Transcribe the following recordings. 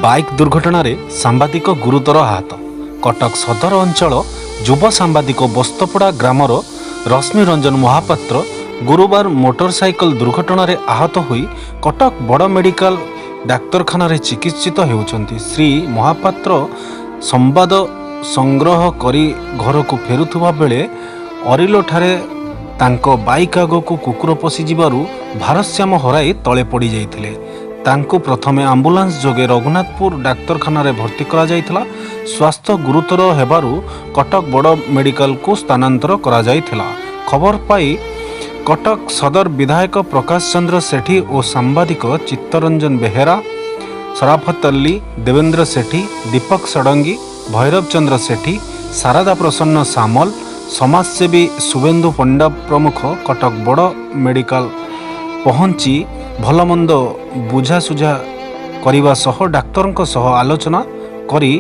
Bike ଦୁର୍ଘଟଣାରେ ସାମ୍ବାଦିକ ଗୁରୁତର ଆହତ। କଟକ ସଦର ଅଞ୍ଚଳ ଯୁବ ସାମ୍ବାଦିକ ବସ୍ତପଡ଼ା ଗ୍ରାମର ରଶ୍ମି ରଞ୍ଜନ ମହାପାତ୍ର ଗୁରୁବାର ମୋଟରସାଇକେଲ ଦୁର୍ଘଟଣାରେ ଆହତ ହୋଇ କଟକ ବଡ଼ ମେଡିକାଲ ଡାକ୍ତରଖାନାରେ ଚିକିତ୍ସିତ ହେଉଛନ୍ତି। ଶ୍ରୀ ମହାପାତ୍ର ସମ୍ବାଦ ସଂଗ୍ରହ କରି ଘରକୁ ଫେରୁଥିବା ବେଳେ ଅରିଲୋଠାରେ ତାଙ୍କ ବାଇକ୍ ଆଗକୁ କୁକୁର ପଶିଯିବାରୁ ଭାରସାମ୍ୟ ହରାଇ ତଳେ ପଡ଼ିଯାଇଥିଲେ। ତାଙ୍କୁ ପ୍ରଥମେ ଆମ୍ବୁଲାନ୍ସ ଯୋଗେ ରଘୁନାଥପୁର ଡାକ୍ତରଖାନାରେ ଭର୍ତ୍ତି କରାଯାଇଥିଲା। ସ୍ୱାସ୍ଥ୍ୟ ଗୁରୁତର ହେବାରୁ କଟକ ବଡ଼ ମେଡିକାଲକୁ ସ୍ଥାନାନ୍ତର କରାଯାଇଥିଲା। ଖବର ପାଇ କଟକ ସଦର ବିଧାୟକ ପ୍ରକାଶ ଚନ୍ଦ୍ର ସେଠୀ ଓ ସାମ୍ବାଦିକ ଚିତ୍ତରଞ୍ଜନ ବେହେରା, ସରାଫତ ଅଲ୍ଲୀ, ଦେବେନ୍ଦ୍ର ସେଠୀ, ଦୀପକ ଷଡ଼ଙ୍ଗୀ, ଭୈରବ ଚନ୍ଦ୍ର ସେଠୀ, ଶାରଦା ପ୍ରସନ୍ନ ସାମଲ, ସମାଜସେବୀ ଶୁଭେନ୍ଦୁ ପଣ୍ଡା ପ୍ରମୁଖ କଟକ ବଡ଼ ମେଡିକାଲ ପହଞ୍ଚି ଭଲମନ୍ଦ ବୁଝାସୁଝା କରିବା ସହ ଡାକ୍ତରଙ୍କ ସହ ଆଲୋଚନା କରି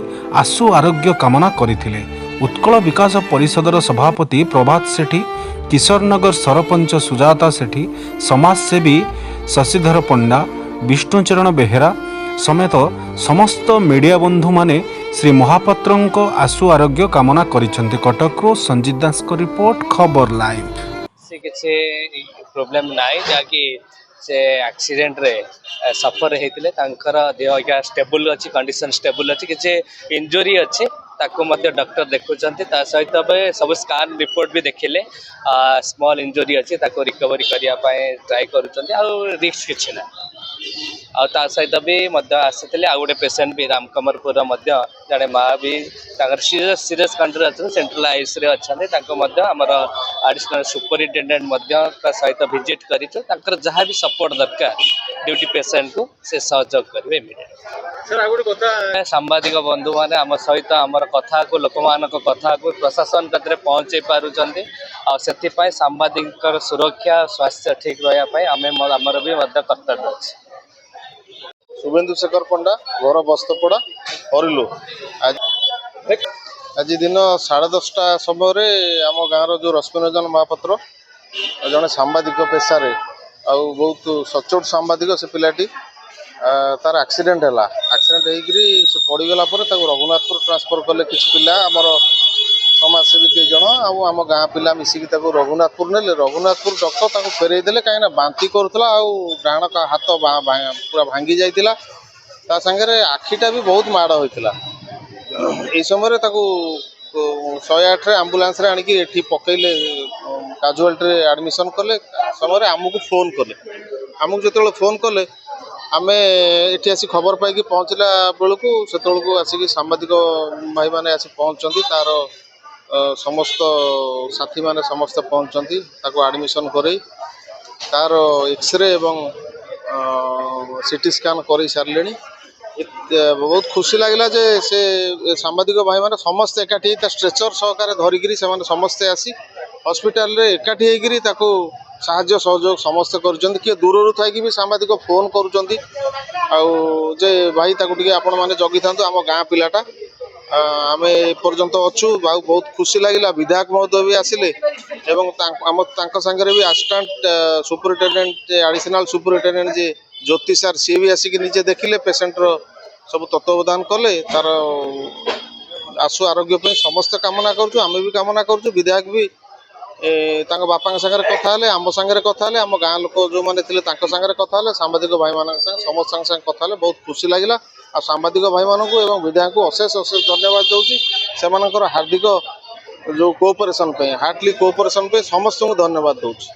ଆଶୁ ଆରୋଗ୍ୟ କାମନା କରିଥିଲେ। ଉତ୍କଳ ବିକାଶ ପରିଷଦର ସଭାପତି ପ୍ରଭାତ ସେଠୀ, କିଶୋରନଗର ସରପଞ୍ଚ ସୁଜାତା ସେଠୀ, ସମାଜସେବୀ ଶଶିଧର ପଣ୍ଡା, ବିଷ୍ଣୁଚରଣ ବେହେରା ସମେତ ସମସ୍ତ ମିଡ଼ିଆ ବନ୍ଧୁମାନେ ଶ୍ରୀ ମହାପାତ୍ରଙ୍କ ଆଶୁ ଆରୋଗ୍ୟ କାମନା କରିଛନ୍ତି। କଟକରୁ ସଞ୍ଜିତ ଦାସଙ୍କ ରିପୋର୍ଟ, ଖବର ଲାଇଭ୍। ସେ କିଛି ପ୍ରୋବ୍ଲେମ୍ ନାହିଁ। ଯାହାକି ସେ ଆକ୍ସିଡେଣ୍ଟରେ ସଫର ହେଇଥିଲେ, ତାଙ୍କର ଦେହ ଆଜ୍ଞା ଷ୍ଟେବୁଲ୍ ଅଛି, କଣ୍ଡିସନ୍ ଷ୍ଟେବୁଲ୍ ଅଛି। କିଛି ଇଞ୍ଜୁରି ଅଛି, ତାକୁ ମଧ୍ୟ ଡକ୍ଟର ଦେଖୁଛନ୍ତି। ତା ସହିତ ଏବେ ସବୁ ସ୍କାନ୍ ରିପୋର୍ଟ ବି ଦେଖିଲେ। ସ୍ମଲ୍ ଇଞ୍ଜୁରି ଅଛି, ତାକୁ ରିକଭରି କରିବା ପାଇଁ ଟ୍ରାଏ କରୁଛନ୍ତି। ଆଉ ରିସ୍କ କିଛି ନାହିଁ। ଆଉ ତା ସହିତ ବି ମଧ୍ୟ ଆସିଥିଲେ ଆଉ ଗୋଟେ ପେସେଣ୍ଟ ବି, ରାମକମରପୁରର ମଧ୍ୟ ଜଣେ ମା ବି, ତାଙ୍କର ସିରିୟସ୍ ସିରିୟସ୍ କଣ୍ଡିସନରେ ଅଛନ୍ତି, ସେଣ୍ଟ୍ରାଲ ଆଇସିୟୁରେ ଅଛନ୍ତି। ତାଙ୍କୁ ମଧ୍ୟ ଆମର ଆଡ଼ିସନାଲ ସୁପରିଟେଣ୍ଡେଣ୍ଟ ମଧ୍ୟ ତା ସହିତ ଭିଜିଟ୍ କରିଛୁ। ତାଙ୍କର ଯାହା ବି ସପୋର୍ଟ ଦରକାର ଡ୍ୟୁଟି ପେସେଣ୍ଟକୁ, ସେ ସହଯୋଗ କରିବେ ଇମିଡ଼ିଏଟ୍। ସାର୍, ଆଉ ଗୋଟେ କଥା। ସାମ୍ବାଦିକ ବନ୍ଧୁମାନେ ଆମ ସହିତ ଆମର କଥାକୁ, ଲୋକମାନଙ୍କ କଥାକୁ ପ୍ରଶାସନ କତିରେ ପହଞ୍ଚେଇ ପାରୁଛନ୍ତି। ଆଉ ସେଥିପାଇଁ ସାମ୍ବାଦିକଙ୍କର ସୁରକ୍ଷା, ସ୍ୱାସ୍ଥ୍ୟ ଠିକ୍ ରହିବା ପାଇଁ ଆମର ବି ମଧ୍ୟ କର୍ତ୍ତବ୍ୟ ଅଛି। ଶୁଭେନ୍ଦୁ ଶେଖର ପଣ୍ଡା, ଘର ବସ୍ତପଡ଼ା, ଅରିଲୋ। ଆଜି ଦିନ 10:30 ସମୟରେ ଆମ ଗାଁର ଯେଉଁ ରଶ୍ମିରଞ୍ଜନ ମହାପାତ୍ର, ଜଣେ ସାମ୍ବାଦିକ ପେଶାରେ ଆଉ ବହୁତ ସଚୋଟ ସାମ୍ବାଦିକ ସେ ପିଲାଟି, ତାର ଆକ୍ସିଡେଣ୍ଟ ହେଲା। ଆକ୍ସିଡେଣ୍ଟ ହେଇକିରି ସେ ପଡ଼ିଗଲା ପରେ ତାକୁ ରଘୁନାଥପୁର ଟ୍ରାନ୍ସଫର କଲେ। କିଛି ପିଲା, ଆମର ସମାଜସେବୀ କେଇ ଜଣ ଆଉ ଆମ ଗାଁ ପିଲା ମିଶିକି ତାକୁ ରଘୁନାଥପୁର ନେଲେ। ରଘୁନାଥପୁର ଡକ୍ଟର ତାକୁ ଫେରେଇ ଦେଲେ, କାହିଁକିନା ବାନ୍ତି କରୁଥିଲା ଆଉ ଡାହାଣ ହାତ ପୁରା ଭାଙ୍ଗି ଯାଇଥିଲା। ତା ସାଙ୍ଗରେ ଆଖିଟା ବି ବହୁତ ମାଡ଼ ହୋଇଥିଲା। ଏଇ ସମୟରେ ତାକୁ 108ରେ ଆମ୍ବୁଲାନ୍ସରେ ଆଣିକି ଏଠି ପକେଇଲେ, କାଜୁଆଲିଟିରେ ଆଡ଼ମିସନ୍ କଲେ। ସମୟରେ ଆମକୁ ଫୋନ୍ କଲେ। ଆମକୁ ଯେତେବେଳେ ଫୋନ୍ କଲେ, ଆମେ ଏଠି ଆସି ଖବର ପାଇକି ପହଞ୍ଚିଲା ବେଳକୁ ସେତେବେଳକୁ ଆସିକି ସାମ୍ବାଦିକ ଭାଇମାନେ ଆସି ପହଞ୍ଚନ୍ତି। ତାର ସମସ୍ତ ସାଥୀମାନେ ସମସ୍ତେ ପହଞ୍ଚନ୍ତି। ତାକୁ ଆଡ଼ମିସନ୍ କରେଇ ତାର ଏକ୍ସରେ ଏବଂ ସିଟି ସ୍କାନ୍ କରେଇ ସାରିଲେଣି। ବହୁତ ଖୁସି ଲାଗିଲା ଯେ ସେ ସାମ୍ବାଦିକ ଭାଇମାନେ ସମସ୍ତେ ଏକାଠି ହେଇ ତା ଷ୍ଟ୍ରେଚର ସହକାରେ ଧରିକିରି ସେମାନେ ସମସ୍ତେ ଆସି ହସ୍ପିଟାଲରେ ଏକାଠି ହେଇକିରି ତାକୁ ସାହାଯ୍ୟ ସହଯୋଗ ସମସ୍ତେ କରୁଛନ୍ତି। କିଏ ଦୂରରୁ ଥାଇକି ବି ସାମ୍ବାଦିକ ଫୋନ୍ କରୁଛନ୍ତି ଆଉ ଯେ ଭାଇ, ତାକୁ ଟିକେ ଆପଣମାନେ ଜଗିଥାନ୍ତୁ, ଆମ ଗାଁ ପିଲାଟା, ଆମେ ଏପର୍ଯ୍ୟନ୍ତ ଅଛୁ। ଆଉ ବହୁତ ଖୁସି ଲାଗିଲା, ବିଧାୟକ ମହୋଦୟ ବି ଆସିଲେ ଏବଂ ଆମ ତାଙ୍କ ସାଙ୍ଗରେ ବି ଆସିଷ୍ଟାଣ୍ଟ ସୁପରିଟେଣ୍ଡେଣ୍ଟ, ଆଡ଼ିସନାଲ ସୁପରିଟେଣ୍ଡେଣ୍ଟ ଯିଏ ଜ୍ୟୋତି ସାର୍, ସିଏ ବି ଆସିକି ନିଜେ ଦେଖିଲେ, ପେସେଣ୍ଟର ସବୁ ତତ୍ତ୍ୱାବଧାନ କଲେ। ତାର ଆଶୁ ଆରୋଗ୍ୟ ପାଇଁ ସମସ୍ତେ କାମନା କରୁଛୁ, ଆମେ ବି କାମନା କରୁଛୁ। ବିଧାୟକ ବି ତାଙ୍କ ବାପାଙ୍କ ସାଙ୍ଗରେ କଥା ହେଲେ, ଆମ ସାଙ୍ଗରେ କଥା ହେଲେ, ଆମ ଗାଁ ଲୋକ ଯେଉଁମାନେ ଥିଲେ ତାଙ୍କ ସାଙ୍ଗରେ କଥା ହେଲେ, ସାମ୍ବାଦିକ ଭାଇମାନଙ୍କ ସାଙ୍ଗେ, ସମସ୍ତଙ୍କ ସାଙ୍ଗେ କଥା ହେଲେ। ବହୁତ ଖୁସି ଲାଗିଲା। ଆଉ ସାମ୍ବାଦିକ ଭାଇମାନଙ୍କୁ ଏବଂ ବିଧାୟକଙ୍କୁ ଅଶେଷ ଅଶେଷ ଧନ୍ୟବାଦ ଦେଉଛି ସେମାନଙ୍କର ହାର୍ଦ୍ଦିକ ଯେଉଁ କୋଅପରେସନ୍ ପାଇଁ, ହାର୍ଟଲି କୋଅପରେସନ୍ ପାଇଁ ସମସ୍ତଙ୍କୁ ଧନ୍ୟବାଦ ଦେଉଛି।